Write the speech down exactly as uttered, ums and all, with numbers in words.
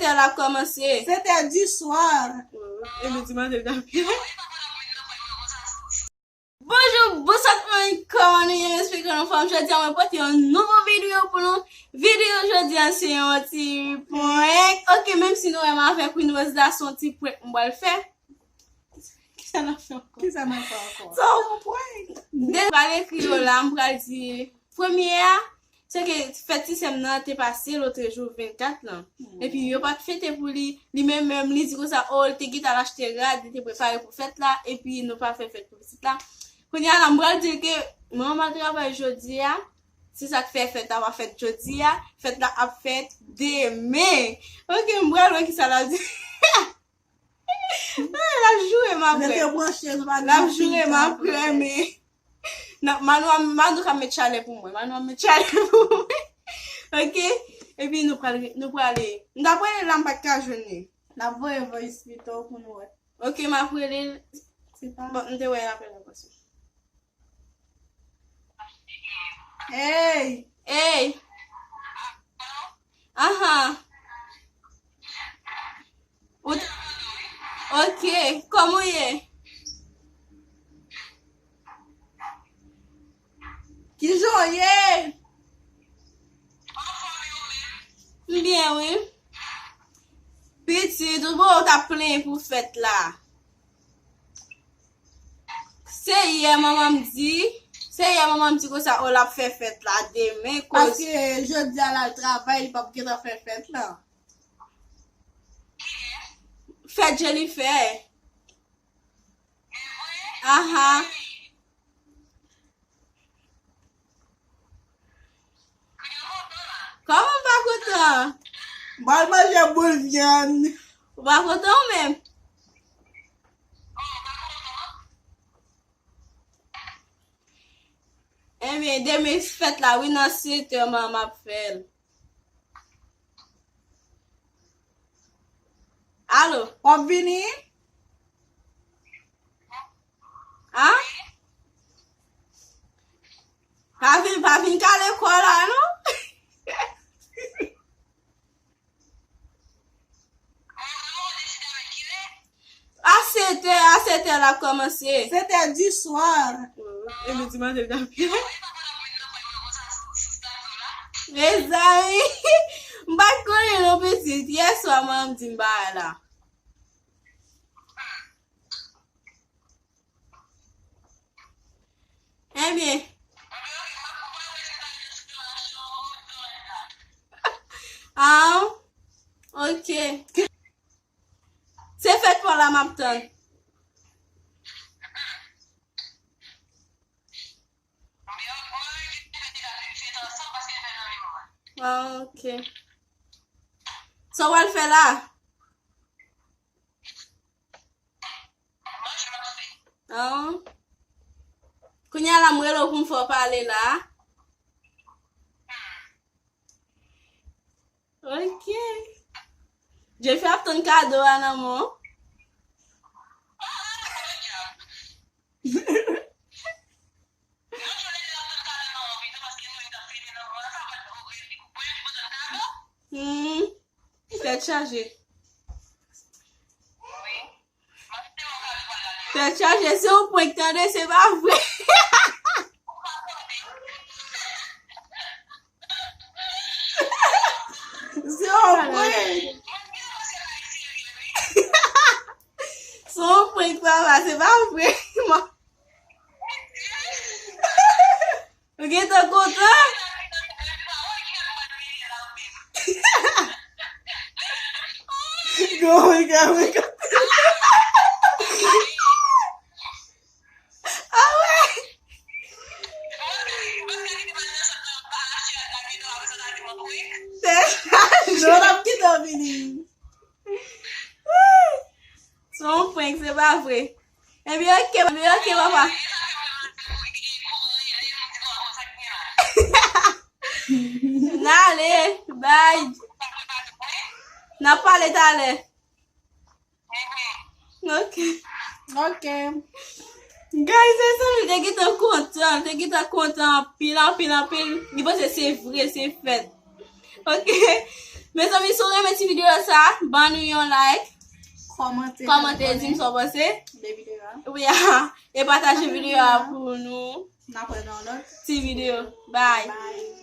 L ap kòmanse. Sèt è di swa. E nou di maten l t ap fini. Bonjou, bonswa tout moun, kòman nou ye? M espere ke nou anfòm. Jodi a, mwen pote yon nouvo videyo pou nou. Videyo jodi a, se yon ti prank. Ok, menm si nou wè m avèk Queen Rose la, se yon ti prank m pral fè. Kisa n ap fè ankò? Kisa n ap fè ankò? Sa w prank. De pral ekri yo la, m pral di premye a, se ke fèt ti sè m nan te pase lòt jou vennkat lan. Epi yo pa t fete pou li, li menm menm, li di konsa, o, li te gentan al achte rad, li te prepare pou fèt la, epi nou pa fè fèt pou pitit la. Kounye a la, m pral di l ke manman m al travay jodi a, se sa k fè fèt la pa fèt jodi a, fèt la ap fèt demen. Ok, m pral wè kisa l ap di. L ap joure m apre. Rete branche, nou pa gen anpil tan pou nou fè. L ap joure m apre, men nan, Manou, Manou ka met chalè pou mwen. Manou ap met chalè pou mwen. Ok? Epi nou pral, nou prale. M t ap rele l la, m pa t ka jwenn li. N ap voye voice pito pou nou wè. Ok, m ap rele l. Se pa... Bon, m te wè apèl la pase. Hey! Hey! Ahan. Ou t-, ok, kòman w ye? Kijan w ye? M byen, wi. Pitit, ou bon, ou t ap plenyen pou fèt la. Se yè manman m di, se yè manman m di konsa, o, l ap fè fèt la demen, koz... Paske jodi a l al travay, li p ap gentan fè fèt la. Fèt Jennifer. Ahan. Kòman m pa kontan? M pral manje boul vyann. Ou pa kontan ou menm? Ebyen, demen fèt la, wi, nan sèt è, m ap fè l. Alo? W ap vini? An? Pa vin, pa vin kale kò la, non? A sèt è, a sèt è l ap kòmanse. Sèt è di swa. E nou di maten l t ap fini. Mezanmi, m pa t konnen non pitit. Yè swa manman m di m bagay la. Ebyen. Ah, ok. Se fèt pa w la m ap tann. Ah, ok. Sa w al fè la? Ah. Kounye a la, m rele w pou m fè w pale la. Ok. Jeffrey ap tann kado a nan men w. Hmm. Tèt chaje. Tèt chaje, se yon prank, tande, se pa vre. Se yon prank. Se yon prank, papa, se pa vre. Ou gentan kontan? Non, regarde, regarde. Ah ouais. Tèt chaje. Non, l ap kite w vini. Se yon prank, se pa vre. Ebyen, ok, ebyen, ok, papa. N ale, bye. N ap pale talè. Ok. Ok. Guys, se sa, li te gentan kontan, li te gentan kontan anpil, anpil, anpil. Li panse se vre, se fèt. Ok. Mezanmi, si w renmen ti videyo sa, ban nou yon like, Kòmante. Kòmante, di m sa w panse. De videyo a. Wi, e pataje videyo a pou nou. N ap wè nan lòt. Ti videyo. Bye. Bye.